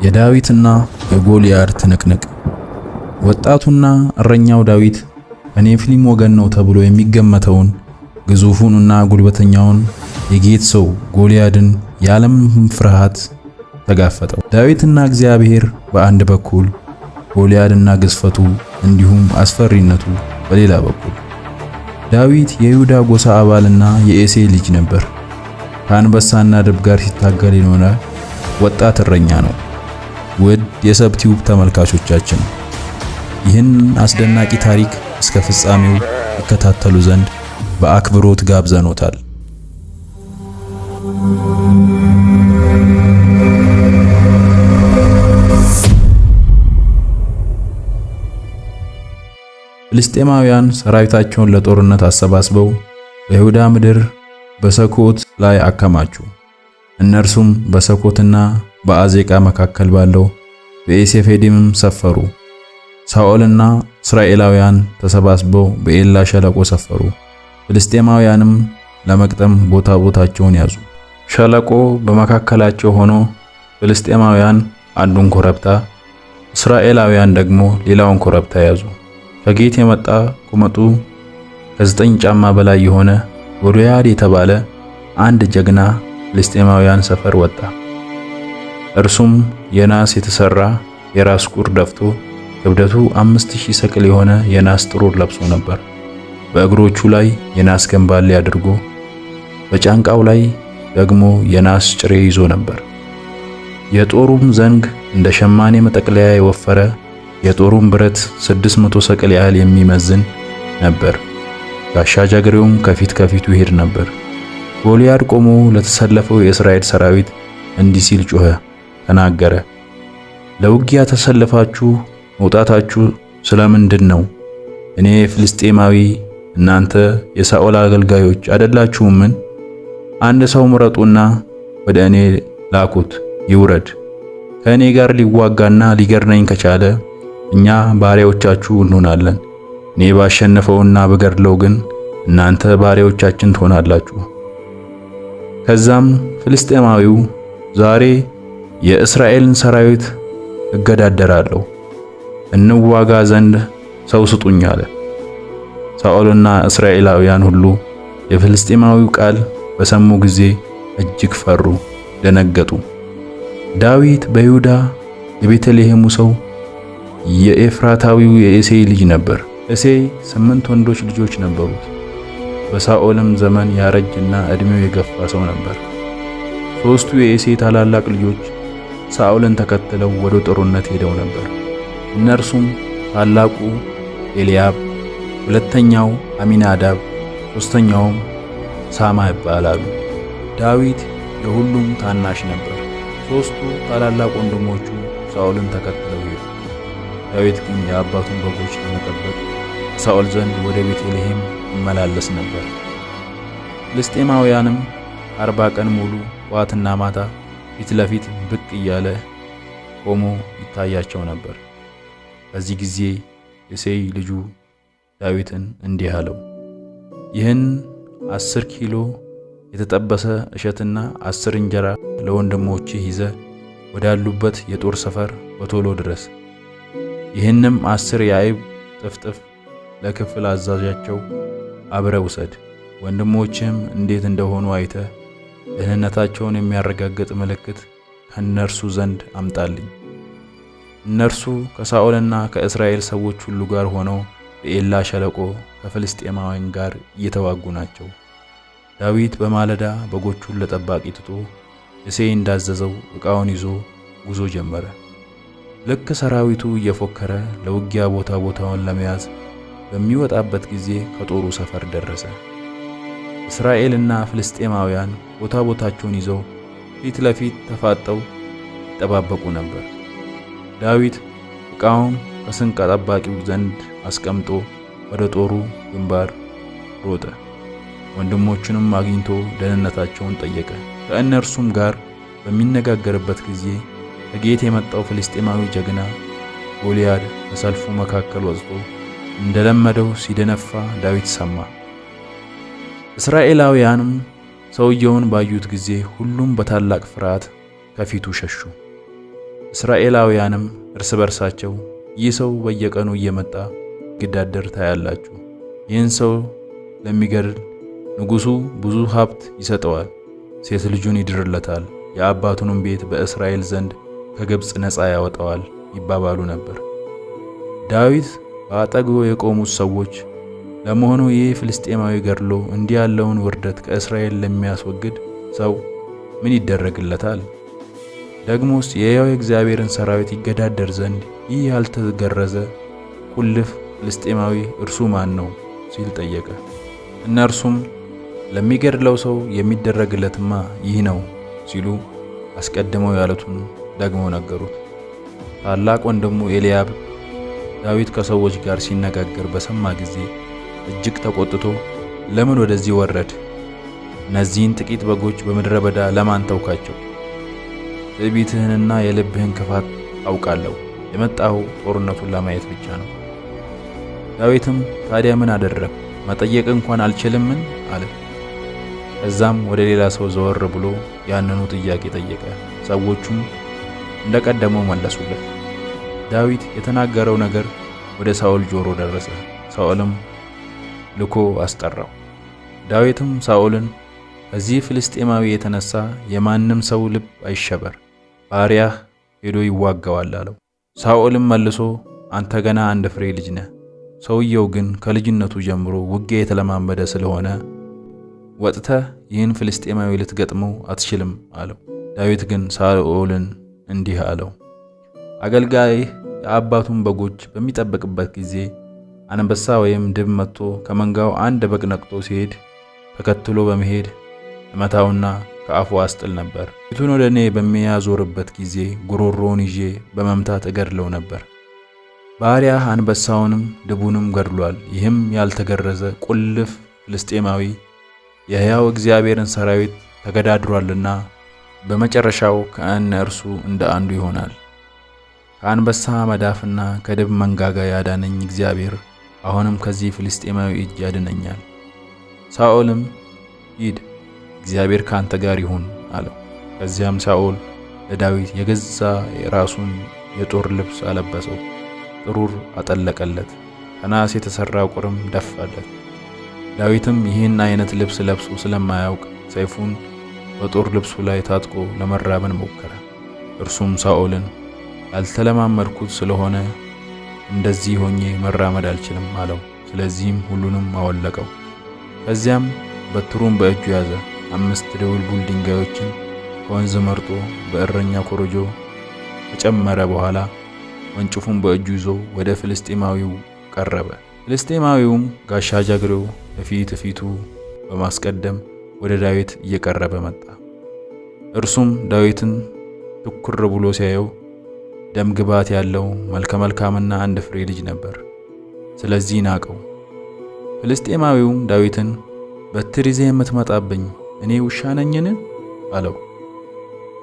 የዳዊትና የጎልያድ ትንቅንቅ። ወጣቱና እረኛው ዳዊት ከኔፍሊም ወገን ነው ተብሎ የሚገመተውን ግዙፉንና ጉልበተኛውን የጌት ሰው ጎልያድን ያለምንም ፍርሃት ተጋፈጠው። ዳዊትና እግዚአብሔር በአንድ በኩል፣ ጎልያድና ግዝፈቱ እንዲሁም አስፈሪነቱ በሌላ በኩል። ዳዊት የይሁዳ ጎሳ አባልና የእሴይ ልጅ ነበር። ከአንበሳና ድብ ጋር ሲታገል የኖረ ወጣት እረኛ ነው። ውድ የሰብቲዩብ ተመልካቾቻችን፣ ይህን አስደናቂ ታሪክ እስከ ፍጻሜው ይከታተሉ ዘንድ በአክብሮት ጋብዘኖታል። ፍልስጤማውያን ሰራዊታቸውን ለጦርነት አሰባስበው በይሁዳ ምድር በሰኮት ላይ አከማቹ። እነርሱም በሰኮትና በአዜቃ መካከል ባለው በኤሴፌዲምም ሰፈሩ። ሳኦልና እስራኤላውያን ተሰባስበው በኤላ ሸለቆ ሰፈሩ። ፍልስጤማውያንም ለመቅጠም ቦታ ቦታቸውን ያዙ። ሸለቆ በመካከላቸው ሆኖ ፍልስጤማውያን አንዱን ኮረብታ፣ እስራኤላውያን ደግሞ ሌላውን ኮረብታ ያዙ። ከጌት የመጣ ቁመቱ ከ9 ጫማ በላይ የሆነ ጎልያድ የተባለ አንድ ጀግና ፍልስጤማውያን ሰፈር ወጣ። እርሱም የናስ የተሰራ የራስ ቁር ደፍቶ ክብደቱ 5000 ሰቅል የሆነ የናስ ጥሩር ለብሶ ነበር። በእግሮቹ ላይ የናስ ገንባሌ አድርጎ በጫንቃው ላይ ደግሞ የናስ ጭሬ ይዞ ነበር። የጦሩም ዘንግ እንደ ሸማኔ መጠቅለያ የወፈረ፣ የጦሩም ብረት 600 ሰቅል ያህል የሚመዝን ነበር። ጋሻ ጃግሬውም ከፊት ከፊቱ ይሄድ ነበር። ጎልያድ ቆሞ ለተሰለፈው የእስራኤል ሰራዊት እንዲህ ሲል ጮኸ፣ ተናገረ። ለውጊያ ተሰልፋችሁ መውጣታችሁ ስለምንድን ነው? እኔ ፍልስጤማዊ፣ እናንተ የሳኦል አገልጋዮች አይደላችሁምን? አንድ ሰው ምረጡና ወደ እኔ ላኩት፣ ይውረድ። ከእኔ ጋር ሊዋጋና ሊገድለኝ ከቻለ እኛ ባሪያዎቻችሁ እንሆናለን። እኔ ባሸነፈውና በገድለው ግን እናንተ ባሪያዎቻችን ትሆናላችሁ። ከዛም ፍልስጤማዊው ዛሬ የእስራኤልን ሰራዊት እገዳደራለሁ፣ እንዋጋ ዘንድ ሰው ስጡኝ አለ። ሳኦልና እስራኤላውያን ሁሉ የፍልስጤማዊው ቃል በሰሙ ጊዜ እጅግ ፈሩ፣ ደነገጡ። ዳዊት በይሁዳ የቤተልሔሙ ሰው የኤፍራታዊው የእሴይ ልጅ ነበር። እሴይ 8 ወንዶች ልጆች ነበሩት። በሳኦልም ዘመን ያረጅና እድሜው የገፋ ሰው ነበር። 3ቱ የእሴይ ታላላቅ ልጆች ሳኦልን ተከትለው ወደ ጦርነት ሄደው ነበር። እነርሱም ታላቁ ኤልያብ፣ ሁለተኛው አሚናዳብ፣ ሶስተኛውም ሳማ ይባላሉ። ዳዊት የሁሉም ታናሽ ነበር። 3ቱ ታላላቅ ወንድሞቹ ሳኦልን ተከትለው ሄዱ። ዳዊት ግን የአባቱን በጎች ለመጠበቅ ከሳኦል ዘንድ ወደ ቤተልሔም ይመላለስ ነበር። ፍልስጤማውያንም 40 ቀን ሙሉ ጠዋትና ማታ ፊት ለፊት ብቅ እያለ ቆሞ ይታያቸው ነበር። በዚህ ጊዜ እሴይ ልጁ ዳዊትን እንዲህ አለው፣ ይህን 10 ኪሎ የተጠበሰ እሸትና 10 እንጀራ ለወንድሞችህ ይዘህ ወዳሉበት የጦር ሰፈር በቶሎ ድረስ። ይህንም 10 የአይብ ጥፍጥፍ ለክፍል አዛዣቸው አብረህ ውሰድ። ወንድሞችህም እንዴት እንደሆኑ አይተህ ደህንነታቸውን የሚያረጋግጥ ምልክት ከእነርሱ ዘንድ አምጣልኝ። እነርሱ ከሳኦልና ከእስራኤል ሰዎች ሁሉ ጋር ሆነው በኤላ ሸለቆ ከፍልስጤማውያን ጋር እየተዋጉ ናቸው። ዳዊት በማለዳ በጎቹን ለጠባቂ ትቶ እሴይ እንዳዘዘው ዕቃውን ይዞ ጉዞ ጀመረ። ልክ ሰራዊቱ እየፎከረ ለውጊያ ቦታ ቦታውን ለመያዝ በሚወጣበት ጊዜ ከጦሩ ሰፈር ደረሰ። እስራኤልና ፍልስጤማውያን ቦታ ቦታቸውን ይዘው ፊት ለፊት ተፋጠው ይጠባበቁ ነበር። ዳዊት ዕቃውን ከስንቅ ጠባቂው ዘንድ አስቀምጦ ወደ ጦሩ ግንባር ሮጠ። ወንድሞቹንም አግኝቶ ደህንነታቸውን ጠየቀ። ከእነርሱም ጋር በሚነጋገርበት ጊዜ ከጌት የመጣው ፍልስጤማዊ ጀግና ጎልያድ በሰልፉ መካከል ወጥቶ እንደለመደው ሲደነፋ ዳዊት ሰማ። እስራኤላውያንም ሰውየውን ባዩት ጊዜ ሁሉም በታላቅ ፍርሃት ከፊቱ ሸሹ። እስራኤላውያንም እርስ በርሳቸው ይህ ሰው በየቀኑ እየመጣ ሲገዳደር ታያላችሁ፣ ይህን ሰው ለሚገድል ንጉሡ ብዙ ሀብት ይሰጠዋል፣ ሴት ልጁን ይድርለታል፣ የአባቱንም ቤት በእስራኤል ዘንድ ከግብፅ ነፃ ያወጣዋል ይባባሉ ነበር። ዳዊት በአጠገቡ የቆሙት ሰዎች ለመሆኑ ይህ ፍልስጤማዊ ገድሎ እንዲህ ያለውን ውርደት ከእስራኤል ለሚያስወግድ ሰው ምን ይደረግለታል? ደግሞስ የሕያው የእግዚአብሔርን ሰራዊት ይገዳደር ዘንድ ይህ ያልተገረዘ ቁልፍ ፍልስጤማዊ እርሱ ማን ነው? ሲል ጠየቀ። እነርሱም ለሚገድለው ሰው የሚደረግለትማ ይህ ነው ሲሉ አስቀድመው ያሉትን ደግመው ነገሩት። ታላቅ ወንድሙ ኤልያብ ዳዊት ከሰዎች ጋር ሲነጋገር በሰማ ጊዜ እጅግ ተቆጥቶ ለምን ወደዚህ ወረድ? እነዚህን ጥቂት በጎች በምድረ በዳ ለማን ተውካቸው? ትዕቢትህንና የልብህን ክፋት አውቃለሁ። የመጣኸው ጦርነቱን ለማየት ብቻ ነው። ዳዊትም ታዲያ ምን አደረግ? መጠየቅ እንኳን አልችልምን? አለ። ከዛም ወደ ሌላ ሰው ዘወር ብሎ ያንኑ ጥያቄ ጠየቀ። ሰዎቹም እንደቀደመው መለሱለት። ዳዊት የተናገረው ነገር ወደ ሳኦል ጆሮ ደረሰ። ሳኦልም ልኮ አስጠራው። ዳዊትም ሳኦልን ከዚህ ፍልስጤማዊ የተነሳ የማንም ሰው ልብ አይሸበር፣ ባሪያህ ሄዶ ይዋጋዋል አለው። ሳኦልም መልሶ አንተ ገና አንድ ፍሬ ልጅ ነህ፣ ሰውየው ግን ከልጅነቱ ጀምሮ ውጊያ የተለማመደ ስለሆነ ወጥተህ ይህን ፍልስጤማዊ ልትገጥመው አትችልም አለው። ዳዊት ግን ሳኦልን እንዲህ አለው፣ አገልጋይህ የአባቱን በጎች በሚጠብቅበት ጊዜ አንበሳ ወይም ድብ መጥቶ ከመንጋው አንድ በግ ነቅቶ ሲሄድ ተከትሎ በመሄድ እመታውና ከአፉ አስጥል ነበር። ፊቱን ወደ እኔ በሚያዞርበት ጊዜ ጉሮሮውን ይዤ በመምታት እገድለው ነበር። ባሪያህ አንበሳውንም ድቡንም ገድሏል። ይህም ያልተገረዘ ቁልፍ ፍልስጤማዊ የሕያው እግዚአብሔርን ሰራዊት ተገዳድሯልና በመጨረሻው ከእነርሱ እንደ አንዱ ይሆናል። ከአንበሳ መዳፍና ከድብ መንጋጋ ያዳነኝ እግዚአብሔር አሁንም ከዚህ ፍልስጤማዊ እጅ ያድነኛል። ሳኦልም ሂድ፣ እግዚአብሔር ከአንተ ጋር ይሁን አለው። ከዚያም ሳኦል ለዳዊት የገዛ የራሱን የጦር ልብስ አለበሰው፣ ጥሩር አጠለቀለት፣ ከናስ የተሠራ ቁርም ደፋለት። ዳዊትም ይህን አይነት ልብስ ለብሶ ስለማያውቅ ሰይፉን በጦር ልብሱ ላይ ታጥቆ ለመራመድ ሞከረ። እርሱም ሳኦልን ያልተለማመድኩት ስለሆነ እንደዚህ ሆኜ መራመድ አልችልም አለው። ስለዚህም ሁሉንም አወለቀው። ከዚያም በትሩን በእጁ ያዘ። 5 ድቡልቡል ድንጋዮችን ከወንዝ መርጦ በእረኛ ኮረጆ ከጨመረ በኋላ ወንጭፉን በእጁ ይዞ ወደ ፍልስጤማዊው ቀረበ። ፍልስጤማዊውም ጋሻ ጃግሬው እፊት ፊቱ በማስቀደም ወደ ዳዊት እየቀረበ መጣ። እርሱም ዳዊትን ትኩር ብሎ ሲያየው ደም ግባት ያለው መልከ መልካምና አንድ ፍሬ ልጅ ነበር። ስለዚህ ናቀው። ፍልስጤማዊውም ዳዊትን በትር ይዘህ የምትመጣብኝ እኔ ውሻ ነኝን? አለው።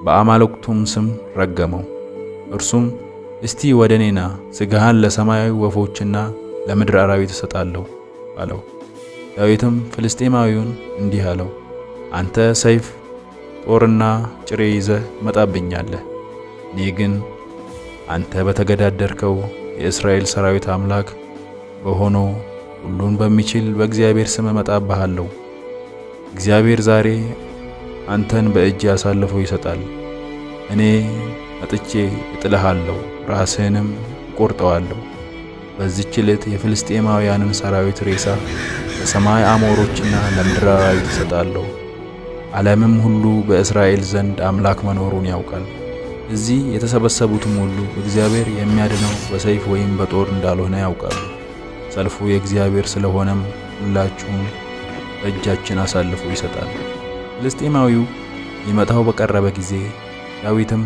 በአማልክቱም ስም ረገመው። እርሱም እስቲ ወደ እኔ ና፣ ሥጋህን ለሰማያዊ ወፎችና ለምድር አራዊት እሰጣለሁ አለው። ዳዊትም ፍልስጤማዊውን እንዲህ አለው፣ አንተ ሰይፍ፣ ጦርና ጭሬ ይዘህ ትመጣብኛለህ፣ እኔ ግን አንተ በተገዳደርከው የእስራኤል ሰራዊት አምላክ በሆነው ሁሉን በሚችል በእግዚአብሔር ስም እመጣብሃለሁ። እግዚአብሔር ዛሬ አንተን በእጄ አሳልፎ ይሰጣል። እኔ መጥቼ እጥልሃለሁ፣ ራስህንም እቆርጠዋለሁ። በዚህች ዕለት የፍልስጤማውያንን ሰራዊት ሬሳ ለሰማይ አሞሮችና ለምድር አራዊት እሰጣለሁ። ዓለምም ሁሉ በእስራኤል ዘንድ አምላክ መኖሩን ያውቃል። እዚህ የተሰበሰቡትም ሁሉ እግዚአብሔር የሚያድነው በሰይፍ ወይም በጦር እንዳልሆነ ያውቃሉ። ሰልፉ የእግዚአብሔር ስለሆነም ሁላችሁም በእጃችን አሳልፎ ይሰጣል። ፍልስጤማዊው ሊመታው በቀረበ ጊዜ ዳዊትም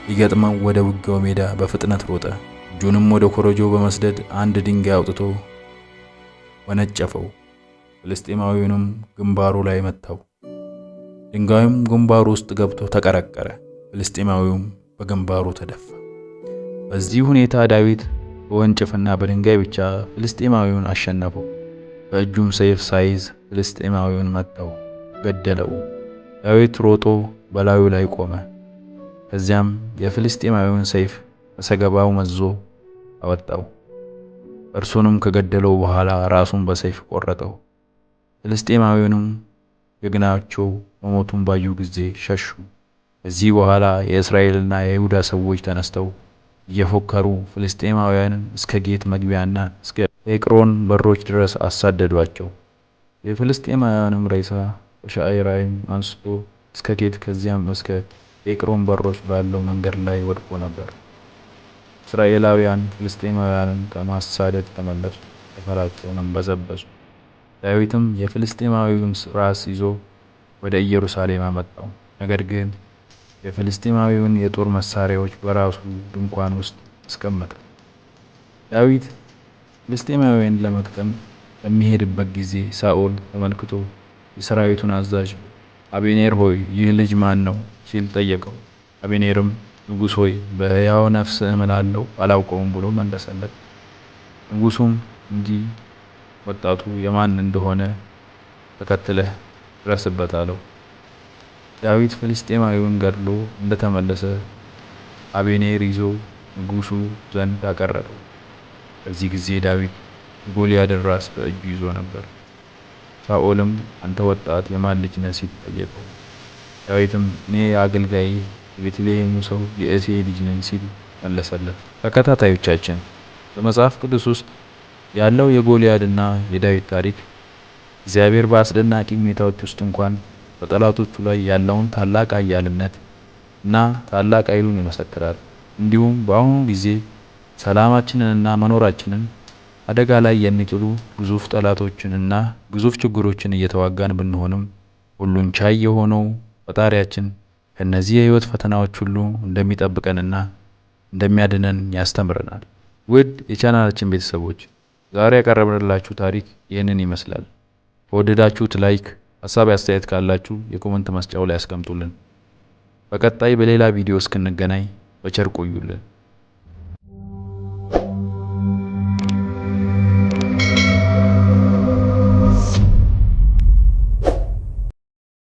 ሊገጥመው ወደ ውጊያው ሜዳ በፍጥነት ሮጠ። እጁንም ወደ ኮረጆው በመስደድ አንድ ድንጋይ አውጥቶ ወነጨፈው። ፍልስጤማዊውንም ግንባሩ ላይ መታው። ድንጋዩም ግንባሩ ውስጥ ገብቶ ተቀረቀረ። ፍልስጤማዊውም በግንባሩ ተደፋ። በዚህ ሁኔታ ዳዊት በወንጭፍና በድንጋይ ብቻ ፍልስጤማዊውን አሸነፈው። በእጁም ሰይፍ ሳይዝ ፍልስጤማዊውን መታው፣ ገደለው። ዳዊት ሮጦ በላዩ ላይ ቆመ። ከዚያም የፍልስጤማዊውን ሰይፍ ከሰገባው መዞ አወጣው። እርሱንም ከገደለው በኋላ ራሱን በሰይፍ ቆረጠው። ፍልስጤማዊውንም ጀግናቸው መሞቱን ባዩ ጊዜ ሸሹ። ከዚህ በኋላ የእስራኤልና የይሁዳ ሰዎች ተነስተው እየፎከሩ ፍልስጤማውያንን እስከ ጌት መግቢያና እስከ ኤቅሮን በሮች ድረስ አሳደዷቸው። የፍልስጤማውያንም ሬሳ ከሸዓራይም አንስቶ እስከ ጌት ከዚያም እስከ ኤቅሮን በሮች ባለው መንገድ ላይ ወድቆ ነበር። እስራኤላውያን ፍልስጤማውያንን ከማሳደድ ተመለሱ፣ ሰፈራቸውንም በዘበዙ። ዳዊትም የፍልስጤማዊውን ራስ ይዞ ወደ ኢየሩሳሌም አመጣው። ነገር ግን የፍልስጤማዊውን የጦር መሳሪያዎች በራሱ ድንኳን ውስጥ አስቀመጠ። ዳዊት ፍልስጤማውያንን ለመግጠም በሚሄድበት ጊዜ ሳኦል ተመልክቶ የሰራዊቱን አዛዥ አቤኔር ሆይ ይህ ልጅ ማን ነው? ሲል ጠየቀው። አቤኔርም ንጉሥ ሆይ በሕያው ነፍስህ እምላለሁ አላውቀውም ብሎ መለሰለት። ንጉሡም እንዲህ ወጣቱ የማን እንደሆነ ተከትለህ ድረስበት አለው። ዳዊት ፍልስጤማዊውን ገድሎ እንደተመለሰ አቤኔር ይዞ ንጉሡ ዘንድ አቀረበው። በዚህ ጊዜ ዳዊት የጎልያድን ራስ በእጁ ይዞ ነበር። ሳኦልም አንተ ወጣት የማን ልጅ ነህ ሲል ጠየቀው። ዳዊትም እኔ የአገልጋይህ የቤተልሔሙ ሰው የእሴይ ልጅ ነኝ ሲል መለሰለት። ተከታታዮቻችን፣ በመጽሐፍ ቅዱስ ውስጥ ያለው የጎልያድና የዳዊት ታሪክ እግዚአብሔር በአስደናቂ ሁኔታዎች ውስጥ እንኳን በጠላቶቹ ላይ ያለውን ታላቅ ኃያልነት እና ታላቅ ኃይሉን ይመሰክራል። እንዲሁም በአሁኑ ጊዜ ሰላማችንንና መኖራችንን አደጋ ላይ የሚጥሉ ግዙፍ ጠላቶችን እና ግዙፍ ችግሮችን እየተዋጋን ብንሆንም፣ ሁሉን ቻይ የሆነው ፈጣሪያችን ከእነዚህ የሕይወት ፈተናዎች ሁሉ እንደሚጠብቀንና እንደሚያድነን ያስተምረናል። ውድ የቻናላችን ቤተሰቦች፣ ዛሬ ያቀረብንላችሁ ታሪክ ይህንን ይመስላል። ከወደዳችሁት like፣ ሀሳብ አስተያየት ካላችሁ የ comment መስጫው ላይ አስቀምጡልን። በቀጣይ በሌላ ቪዲዮ እስክንገናኝ በቸር ቆዩልን።